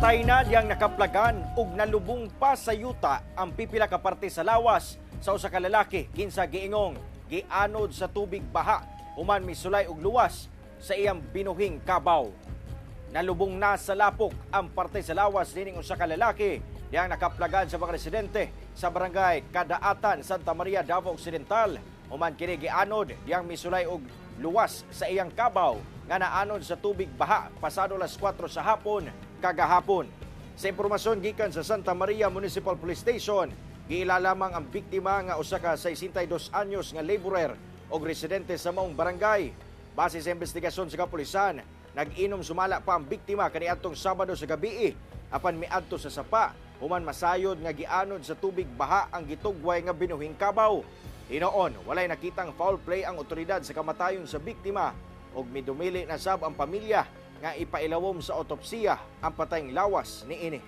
Patay na diyang nakaplagan ug nalubong pa sa yuta ang pipila ka parte sa lawas sa usa ka lalaki kinsa giingong gianod sa tubig baha human misulay og luwas sa iyang binuhing kabaw. Nalubong na sa lapok ang parte sa lawas nining usa ka lalaki diyang nakaplagan sa mga residente sa barangay Kadaatan, Santa Maria, Davao Occidental human kini gianod diyang misulay og luwas sa iyang kabaw nga naanod sa tubig baha pasado alas 4 sa hapon kagahapon. Sa impormasyon gikan sa Santa Maria Municipal Police Station, giila lamang ang biktima nga usa ka 62 anyos nga laborer og residente sa maong barangay. Base sa investigasyon sa kapulisan, nag-inom sumala pa ang biktima kaniadtong Sabado sa gabi apan miadto sa sapa human masayod nga gianod sa tubig baha ang gitugway nga binuhing kabaw. Hinoon, walay nakitang foul play ang otoridad sa kamatayon sa biktima ug midumili na sab ang pamilya nga ipailawom sa otopsiya ang patayng lawas niini.